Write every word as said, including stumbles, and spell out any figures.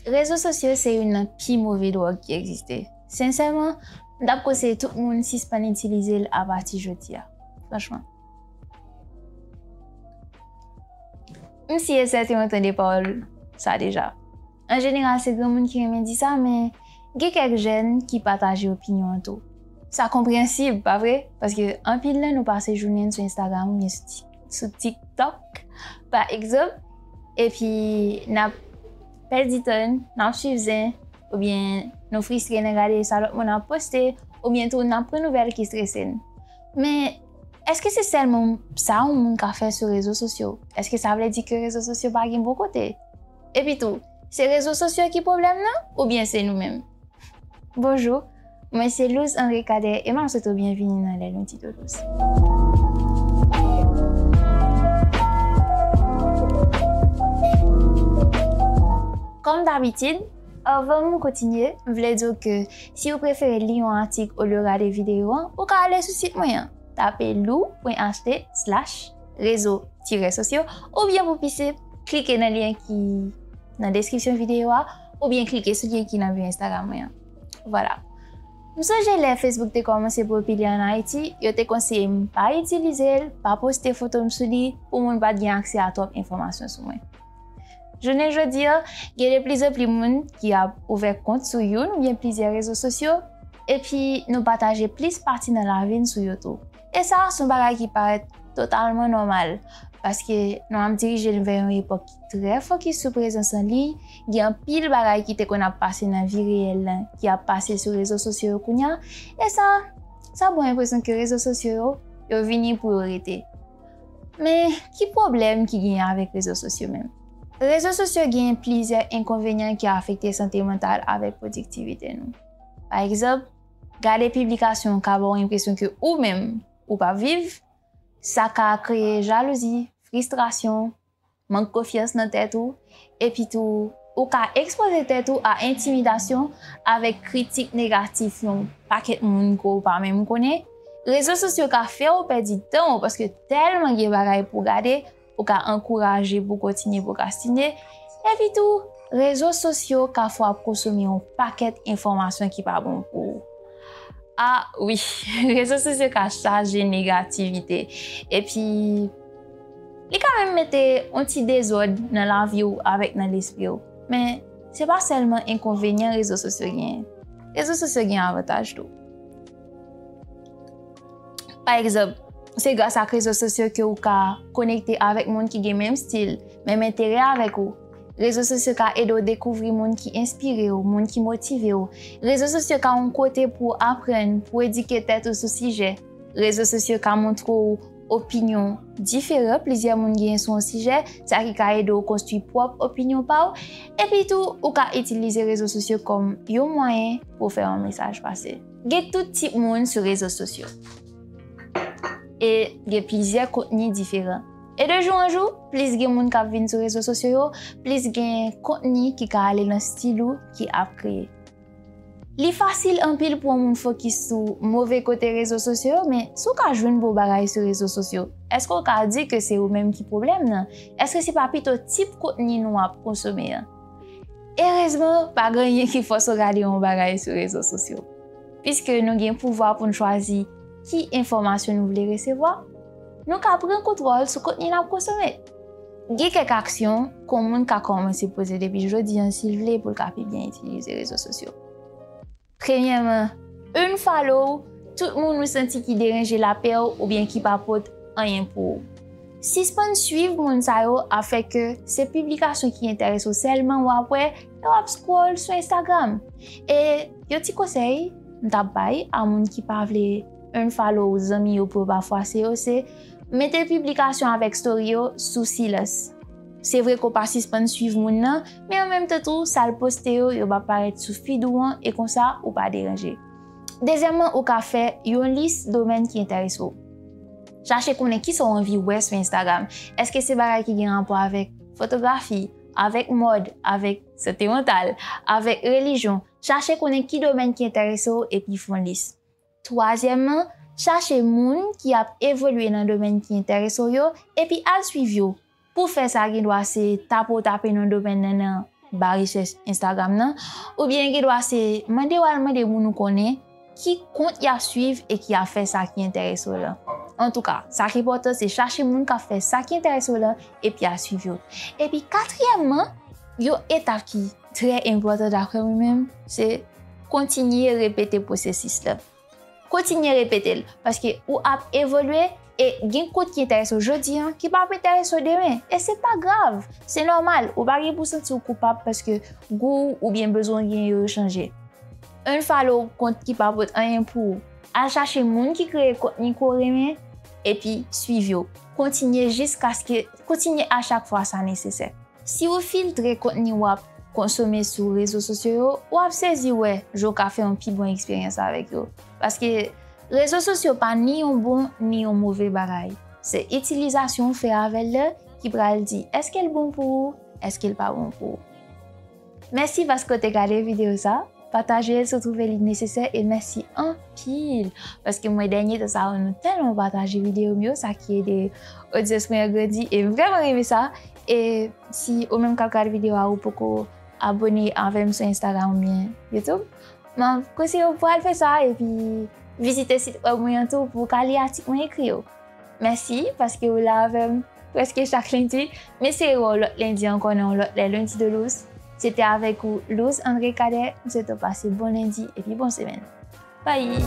Rezo sosyo se youn nan pi move dwòg ki egziste. Sensèman, m t ap konseye tout moun sispann itilize l apati jodi a. Franchman. M si e sèten w tande pawòl sa deja. An jeneral, se granmoun ki renmen di sa, men gen kèk jèn ki pataje opinyon an tou. Sa konpreyansib, pa vre? Paske anpil nan nou pase jounen n sou Instagram oubyen sou Tik-, sou TikTok, pa egzanp, epi n ap pèdi tan n, n ap swiv zen, oubyen nou fristre nan gade sa lòt moun ap poste, oubyen tou n ap pran nouvèl ki strese n. Men, èske se sèlman sa yon moun ka fè sou rezo sosyo? Èske sa vle di ke rezo sosyo pa gen bon kote? Epi tou, se rezo sosyo ki pwoblèm nan, oubyen se nou menm? Bonjou, mwen se Luz André Cadet e m ap swete w byenvini nan Les Lundies de Luz. Kòm dabitid, anvan m kontinye, m vle di w ke si w prefere li yon atik olye w gade videyo an, ou ka ale sou sit mwen an, tape lou pwen achte slash rezo tire sosyo, oubyen pou pi senp, klike nan lyen ki nan deskripsyon videyo a, oubyen klike sou lyen ki nan bio Instagram mwen an. Vwala. M sonje lè Facebook te kòmanse popilè ann Ayiti, yo te konseye m pa itilize l, pa poste foto m sou li, pou moun pa t gen aksè a twòp enfòmasyon sou mwen. Jounen jodi a, gen de plizanpli moun ki ap ouvè kont sou youn oubyen plizyè rezo sosyo, epi nou pataje plis pati nan lavi n sou yo tou. E sa, se yon bagay ki parèt totalman nòmal, paske nou ap dirije n vè yon epòk ki trè fokis sou prezans an liy, gen anpil bagay ki te konn ap pase nan vi reyèl lan ki ap pase sou rezo sosyo yo kounye a, e sa, sa ba w enpresyon ke rezo sosyo yo, yo vini pou yo rete. Men, ki pwoblèm ki genyen avèk rezo sosyo menm? Rezo sosyo gen plizyè enkonvenyan ki afekte sante mantal avèk pwodiktivite nou. Pa egzanp, gade piblikasyon ka ba w enpresyon ke ou menm, ou p ap viv, sa ka kreye jalouzi, fristrasyon, mank konfyans nan tèt ou, epi tou, ou ka ekspoze tèt ou a entimidasyon avèk kritik negatif yon pakèt moun ke w pa menm konnen. Rezo sosyo ka fè w pèdi tan w paske tèlman gen bagay pou w gade, ou ka ankouraje pou w kontinye pwokrastine. Epi tou, rezo sosyo ka fè w ap konsome yon pakèt enfòmasyon ki pa bon pou ou. Ah wi, rezo sosyo ka chaje negativite. Epi, li ka menm mete yon ti dezòd nan lavi w avèk nan lespri w. Men, se pa sèlman enkonvenyan rezo sosyo genyen. Rezo sosyo gen avantaj tou. Pa egzanp, se gras ak rezo sosyo ke w ka konekte avèk moun ki gen menm stil, menm enterè avèk ou. Rezo sosyo ka ede w dekouvri moun ki enspire w, moun ki motive w. Rezo sosyo ka yon kote pou w aprann, pou w edike tèt ou sou sijè. Rezo sosyo ka montre w opinyon diferan plizyè moun genyen sou yon sijè, sa ki ka ede w konstwi pwòp opinyon pa w. Epi tou, ou ka itilize rezo sosyo kòm yon mwayen pou w fè yon mesaj pase. Gen tout tip moun sou rezo sosyo. E gen plizyè kontni diferan. E de jou an jou, plis gen moun k ap vin sou rezo sosyo yo, plis gen kontni ki ka ale nan stil ou ki ap kreye. Li fasil anpil pou yon moun fokis sou move kote rezo sosyo yo, men si w ka jwenn bon bagay sou rezo sosyo, èske w ka di ke se ou menm ki pwoblèm nan? Èske se pa pito tip kontni nou ap konsome an? Erezman, pa gen anyen ki fòse w gade yon bagay sou rezo sosyo. Piske nou gen pouvwa pou n chwazi ki enfòmasyon nou vle resevwa, nou ka pran kontwòl sou kontni n ap konsome. Gen kèk aksyon ke yon moun ka kòmanse poze depi jodi a si l vle pou l ka pi byen itilize rezo sosyo. Premyèman, unfollow tout moun ou santi ki deranje lapè w oubyen ki pa pot anyen pou ou. Sispann swiv moun sa yo ap fè ke se piblikasyon ki enterese w sèlman w ap wè lè w ap scroll sou Instagram. E yon ti konsèy m t ap bay a moun ki pa vle unfollow zanmi yo pou yo pa fwase yo, se mete piblikasyon avèk story yo sou silans. Se vre ke w pa sispann swiv moun nan, men an menm tan tou, sa l poste yo, yo p ap parèt sou feed ou an, e konsa, ou pa deranje. Dezyèmman, ou ka fè yon lis domèn ki enterese w. Chache konnen kisa w anvi wè sou Instagram. Èske se bagay ki gen rapò avèk fotografi, avèk mòd, avèk sante mantal, avèk relijyon? Chache konnen ki domèn ki enterese w epi fè yon lis. Twazyèmman, chache moun ki ap evolye nan domèn ki enterese w yo epi al swiv yo. Pou w fè sa, gen dwa se tape w tape non domèn nan nan ba rechèch Instagram nan, oubyen gen dwa se mande w al mande moun ou konnen ki kont y ap swiv e ki ap fè sa ki enterese w lan. Antouka, sa ki enpòtan se chache moun k ap fè sa ki enterese w lan epi al swiv yo. Epi katriyèmman, yon etap ki trè enpòtan daprè mwen menm, se kontinye repete pwosesis la. Kontinye repete l, paske ou ap evolye e gen kont ki enterese w jodi an ki p ap enterese w demen. E se pa grav, se nòmal, ou pa gen pou santi w koupab paske gou w oubyen bezwen w genyen yo chanje. Unfollow kont ki pa pote anyen pou ou. Al chache moun ki kreye kontni ke w renmen epi swiv yo. Kontinye jiskaske, kontinye a chak fwa sa nesesè. Si ou filtre kontni w ap konsome sou rezo sosyo yo, w ap sezi wè jan w ka fè yon pi bon eksperyans avèk yo. Paske rezo sosyo pa ni yon bon ni yon move bagay. Se itilizasyon w fè avè l la ki pral di èske l bon pou ou, èske l pa bon pou ou. Mèsi paske w te gade videyo sa. Pataje l si w twouve li nesesè e mèsi anpil. Paske mwen dènye tan sa yo nou tèlman pataje videyo m yo, sa ki ede odyans mwen an grandi e m vrèman renmen sa. E si ou menm k ap gade videyo a ou poko abone avè m sou Instagram oubyen YouTube, m ap konseye w pou al fè sa epi vizite sit wèb mwen an tou pou w ka li atik mwen ekri yo. Mèsi paske w la avè m prèske chak lendi. M espere wè w lòt lendi ankò nan yon lòt lè Lundi de Louse. Se te avèk ou Louse André Cadet. M swete w pase bon lendi epi bon semèn. Bye!